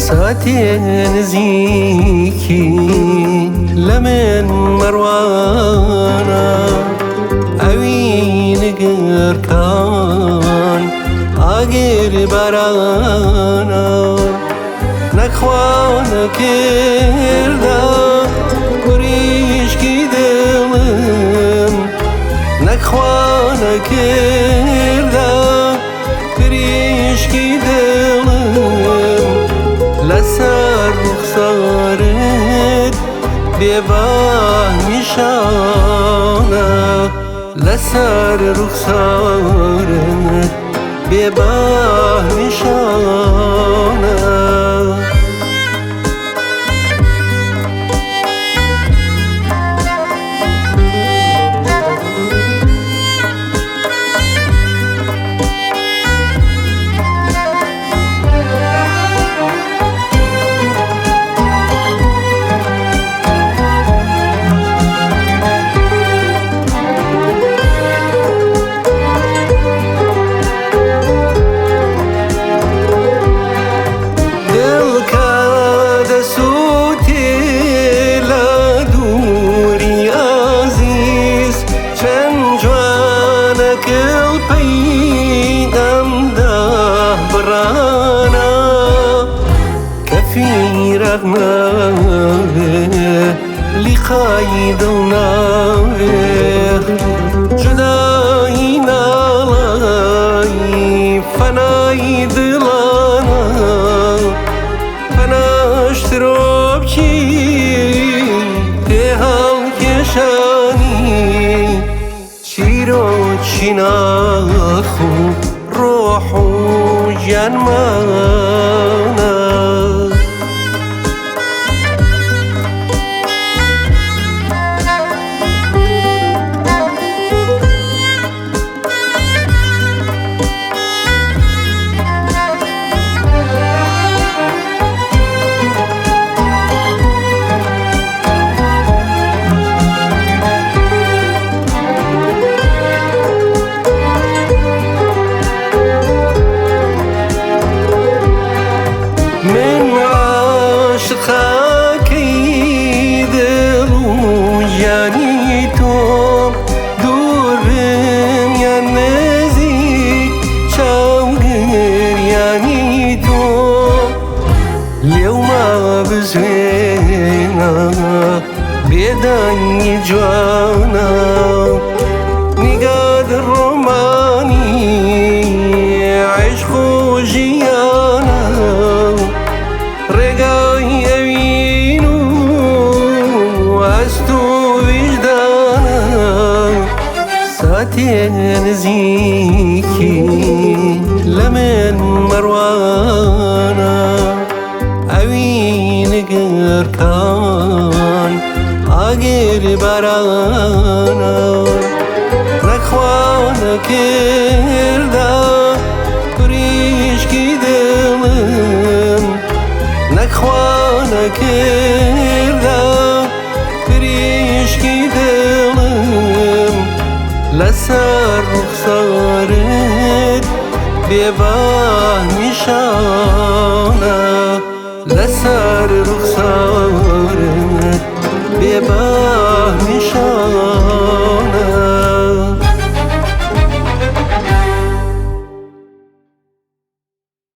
ساتێ نزیکی لە من مەڕوانە، ئەوی نگرکان ئاگر بارانە، نەخوانە کردە کوریشکی دڵم، نەخوانە کردە پریشکی دڵم، لەسەر ڕوخسارت بێباه نیشانە، لەسەر ڕوخسارت بێباه نیشانە. دڵ کە دەسووتێ لە دووری ئازیز، چەند جوانە کڵپەی ئەمدا بڕانە، کە فیرەق ناوێ لیقای دڵ ناوێ، جودایی ناڵای فەنای دڵانە، فەناشترۆبکی تێ هەڵکێشانی، چیرۆکی ناخ و ڕۆح و گیانمانە. من عاشقەکەی دڵ و گیانی تۆم، دوور بم یان نزیک چاوگریانی تۆم، لێوما بزوێنە بێدەنگی جوانە، نیگات ڕۆمانی عیشق و ژیانە، ڕێگای ئەوین و هەست و ویژدانە. ساتێ نزیکی لە من مەڕوانە، ئەوی نگرکان ئاگر بارانە، نەخوانە کردە پریشکی دڵم، نەخوانە کردە پریشکی دڵم، لەسەر ڕوخسارت بێباه نیشانە، لەسەر ڕوخسارت بێباه